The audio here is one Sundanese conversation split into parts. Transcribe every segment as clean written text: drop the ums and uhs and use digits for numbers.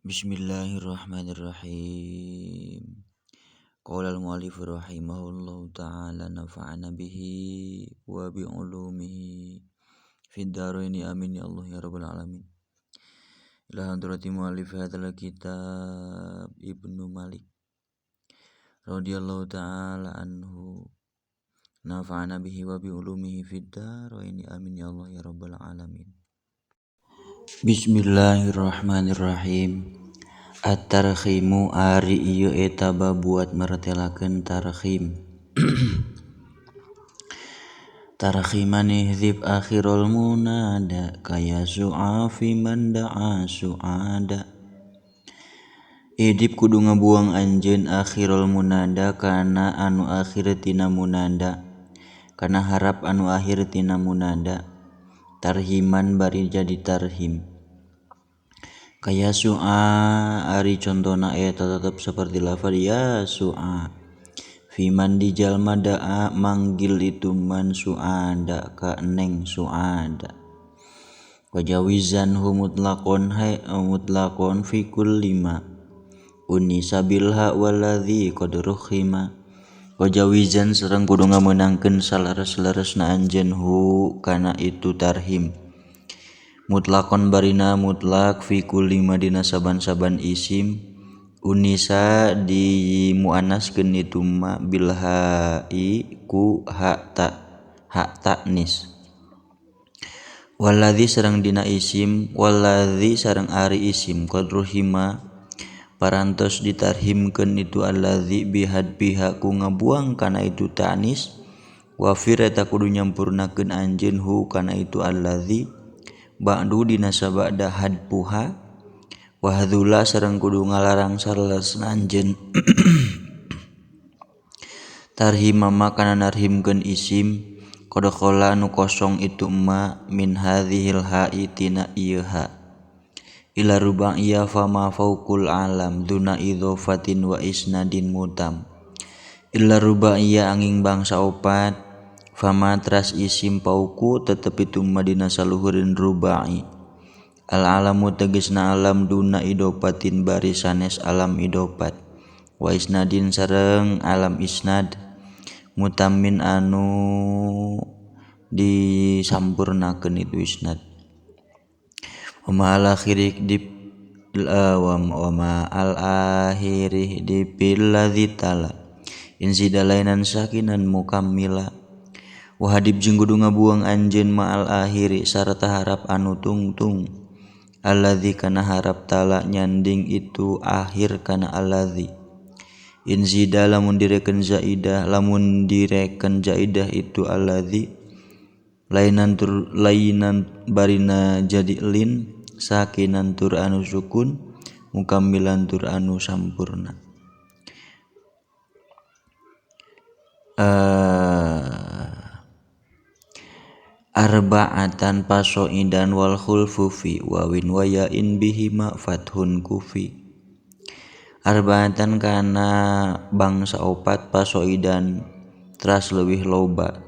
Bismillahirrahmanirrahim. Qala al-mu'allif rahimahullahu ta'ala nafa'ana bihi wa bi ulumihi fid dharaini amin ya Allah ya rabbal alamin. Ila hadrati mu'allif hadzal kitab Ibnu Malik radhiyallahu ta'ala anhu nafa'ana bihi wa bi ulumihi fid dharaini amin ya Allah ya rabbal alamin. Bismillahirrahmanirrahim. At-tarkhimu ari ieu eta babuat martelakeun tarkhim. Tarkhiman ihdzib akhirul munada kaya su'a fi man da'a su'ada. Idip kudu ngabuang anjeun akhirul munada kana anu akhir tina munada, kana harap anu akhir tina munada. Tarhiman bari jadi tarhim. Kaya su'a ari contona eta tetep seperti lafal ya su'a. Fiman di jalma da'a manggil itu man su'ada ka neng su'ada. Wajawizan hu mutlaqon hay mutlaqon fi kulli ma unisa bilha waladzi qad rukhima. Wajawizan sareng kudu ngamenangkeun salares-laresna anjeun hu kana itu tarhim. Mutlakon barina mutlak fi kulli madina saban-saban isim unisa di muannaskeun itu ma bil ha'i ku ha ta ha ta'nis. Waladzi sareng dina isim waladzi sareng ari isim qad ruhima parantos ditarhimkeun itu alladzi bihad biha ku ngabuang kana itu ta'nis wa fir eta kudu nyampurnakeun anjeun hu kana itu alladzi ba'du dina sabada hadpuha wa hadzula sareng kudu ngalarang sarlesna anjeun tarhima kana narhimkeun isim qad khala nu kosong itu ma min hadzihil ha'i tina ieu ha ila ruba'iyah fama fauqul alam duna idhofatin wa isnadin mutam. Illa ruba'iyah angin bangsa opat fama tras isim pauku tetep itu madina saluhurin rubai. Al alamu tegesna alam duna idopatin bari sanes alam idopat wa isnadin sareng alam isnad mutamin anu disampurnakeun itu isnad. Wa ma al akhiri di wa ma al akhiri di billadzi tala insidalainan sakinan mukammila. Wahadib jeung kudu ngabuang anjeun ma'al akhiri sarta harap anu tungtung alladzi kana harap tala nyanding itu akhir kana alladzi. Inzida lamun direken zaidah lamun direken zaidah itu alladzi lainan tur lainan barina jadi lin sakinan tur anu sukun mukammilan tur anu sampurna. Arba'atan pasoidan wal khulfu fi wawin wa ya'in bihima fathun kufi. Arba'atan kana bangsa opat pasoidan teras leuwih loba.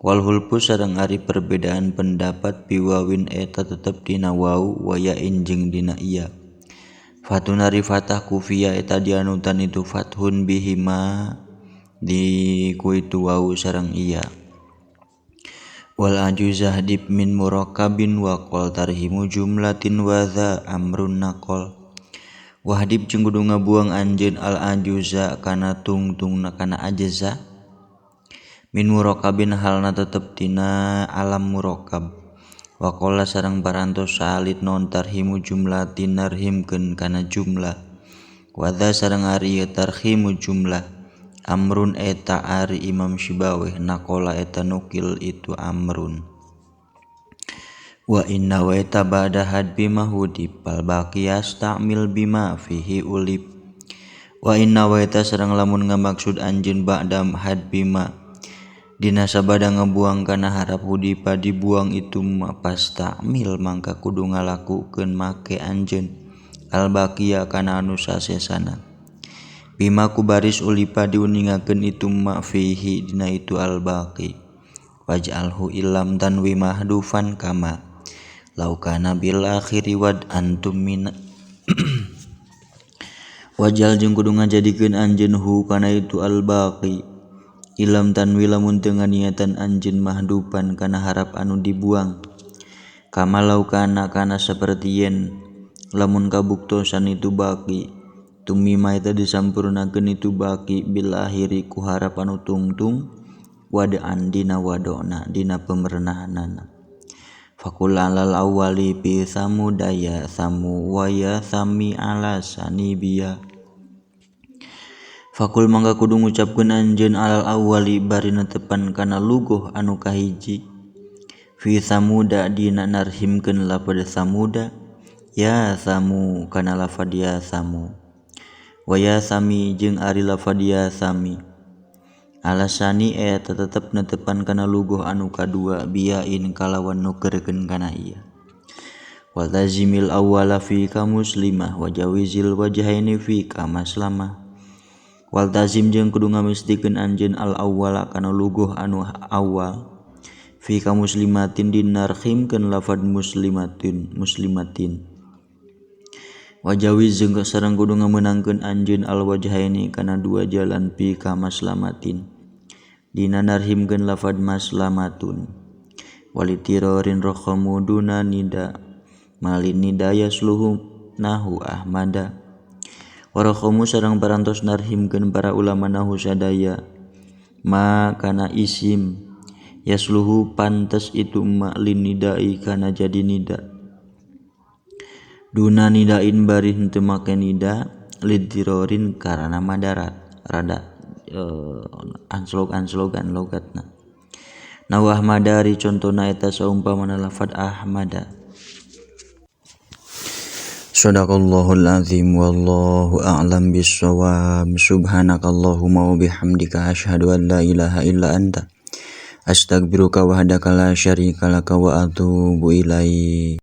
Wal khulfu sareng ari perbedaan pendapat biwawin eta tetep dina wau wa ya'in jeung dina iya. Fathun ari fatah kufiya eta dianutan itu fathun bihima di ku itu wau sareng iya. Wal ajuzah dib min murakkabin wa qol tarhimu jumlatin wa dza amrun naqol. Wahdib jeung kudu ngabuang anjeun al ajuza kana tungtungna kana ajza min murakkabin halna tetep tina alam murakkab. Wa qala sareng parantos salit non tarhimu jumlatin narhimkeun kana jumlah. Wa dza sareng ari tarhimu jumlah amrun eta ari Imam Shibaweh naqala eta nukil itu amrun. Wa inna wa eta ba'da hadbi mahudib bal baqiyas ta'mil bima fihi ulib. Wa inna wa eta sareng lamun ngamaksud anjeun ba'da hadbi ma dina sabada ngabuang kana harap hudipa dibuang itu ma pas ta'mil mangka kudu ngalakukeun make anjeun al baqiya kana anu sasesana. Bima ku baris ulipa diuningakeun itu ma fihi dina itu al baqi. Waj'alhu illam tanwi mahdufan kama laukana bil akhiri wad antum min Waj'al jeung kudu ngajadikeun anjeun hu kana itu al-baqi ilam tanwi lamun teu nganiatan anjeun mahdufan kana harap anu dibuang kama lau kana kana saperti yen lamun kabuktosan itu baqi tumima eta disampurnakeun itu baqi bil akhiri ku harap anu tungtung wadaan dina wadona dina pemerenahanana. Fakul alal awali fi samudaya samu waya sami ala sanibiya. Fakul mangga kudu ngucapkeun anjeun alal awali bari netepan kana lugoh anu kahiji fi samuda dina narhimkeun lafad samuda ya samu kana lafad ya samu waya sami jeung ari lafad ya sami alasani eta tetep netepan kana lugoh anu kadua biain kalawan nukerkeun kana ieu. Waltazimil awwala fi ka muslimah wajawizil wajhaini fi ka maslamah. Waltazim jeung kudu ngamistikeun anjeun al awwala kana lugoh anu awal fi ka muslimatin dinarhimkeun lafad muslimatin muslimatin. Wajawiz jeung sareng kudu ngamenangkeun anjeun al wajhaini kana dua jalan fi ka maslamatin dina narhimkeun lafad maslamatun. Walitirorin rohamu duna nida malin nida yasluhu nahu ahmada. Warohamu sareng parantos narhimkeun para ulama nahu sadaya ma kana isim yasluhu pantes itu ma lin nidai kana jadi nida duna nidain bari henteu make nida lidirorin karana madarat rada anslog-anslogan logatna. Nahu ahmadari contona eta saumpamana lafad ahmada. Shadaqallahul azim wallahu a'lam bissawab. Subhanakallahumma wa bihamdika asyhadu an la ilaha illa anta astaghfiruka wahdaka la syarika laka wa atubu ilaik.